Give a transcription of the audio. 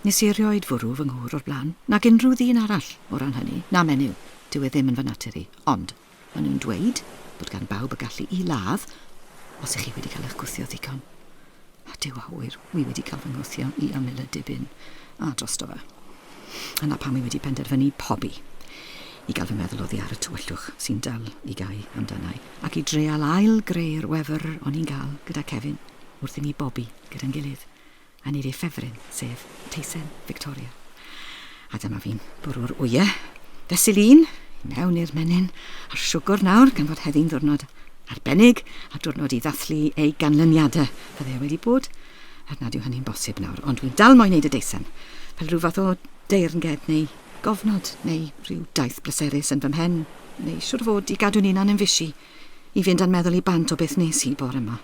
Nes i erioed fwrw fy nghwr o'r blaen, nag unrhyw ddyn arall o ran hynny, na menyw. Dyw e ddim yn fy natur i. Ond, maen nhw'n dweud bod gan bawb y gallu i ladd os ych chi wedi cael eich gwthio ddigon. A Duw a ŵyr, wi wedi cael fy ngwthio i ymyl y dibyn, a drosto fe. A 'na pam wi wedi penderfynu pobi, i gael fy meddwl oddi ar y tywyllwch sy'n dal i gau amdanai, ac i dreial ail-greu'r wefr o'n i'n gael gyda Kevin wrth i ni bobi gyda'n gilydd, a neud ei ffefryn, sef Teisen Victoria. A dyma fi'n bwrw'r wyau, fesul un, i mewn i'r menyn, a'r siwgr nawr, gan fod heddi'n ddwrnod arbennig, a diwrnod i ddathlu ei ganlyniadau, fydde e wedi bod, er nad yw hynny'n bosib nawr, ond dwi'n dal moyn neud y deisen, fel rhyw fath o deyrnged neu gofnod neu rhyw daith bleserus yn fy mhen, neu siwr o fod i gadw'n hunan yn fishi, i fynd â'n meddwl i bant o beth nes i bore 'ma.